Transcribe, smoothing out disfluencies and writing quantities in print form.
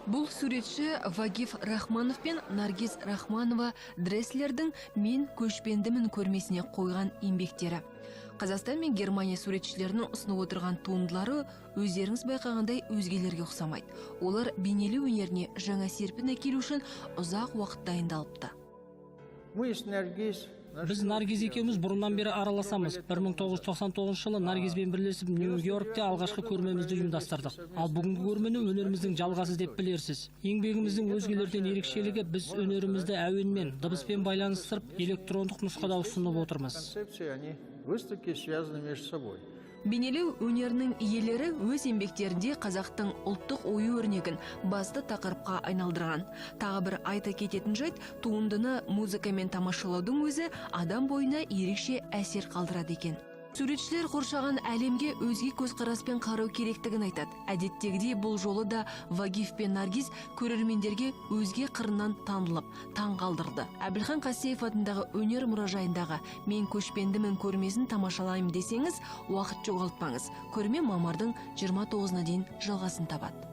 Бұл суретші Вагиф Рахманов пен Наргиз Рахманова Дресслердің «Мен көшпендімін» көрмесіне қойған еңбектері. Қазақстан мен Германия суретшілерінің ұсынып отырған туындылары, өздеріңіз байқағандай, өзгелерге ұқсамайды. Олар бейнелеу өнеріне жаңа серпін әкелу үшін ұзақ уақыт дайындалыпты. Мы с Наргиз. Біз Наргиз екеуміз бұрыннан бері араласамыз. 1999 жылы Наргизбен бірлесіп, Нью Йоркте алғашқы көрмемізді ұйымдастырдық. Ал бүгінгі көрмені өнеріміздің жалғасы деп білерсіз. Еңбегіміздің өзгелерден ерекшелігі: біз өнерімізді әуенмен, дыбыспен байланыстырып, электрондық нұсқада ұсынып отырмыз. Концепции, они выставки связаны между собой. Бейнелеу өнерінің иелері өз еңбектерінде қазақтың ұлттық ою өрнегін басты тақырыпқа айналдырған. Тағы бір айта кететін жайт: туындыны музыкамен тамашалаудың өзі адам бойына ерекше әсер қалдырады екен. Суретшілер қоршаған әлемге өзге көзқараспен қарау керектігін айтады. Әдеттегідей, бұл жолы да Вагиф пен Наргиз көрермендерге өзге қырынан танылып, таң қалдырды. Әбілхан Қастеев атындағы өнер мұражайындағы «Мен көшпендімін» көрмесін тамашалаймын десеңіз, уақыт жоғалтпаңыз. Көрме мамырдың 29-на дейін жалғасын табады.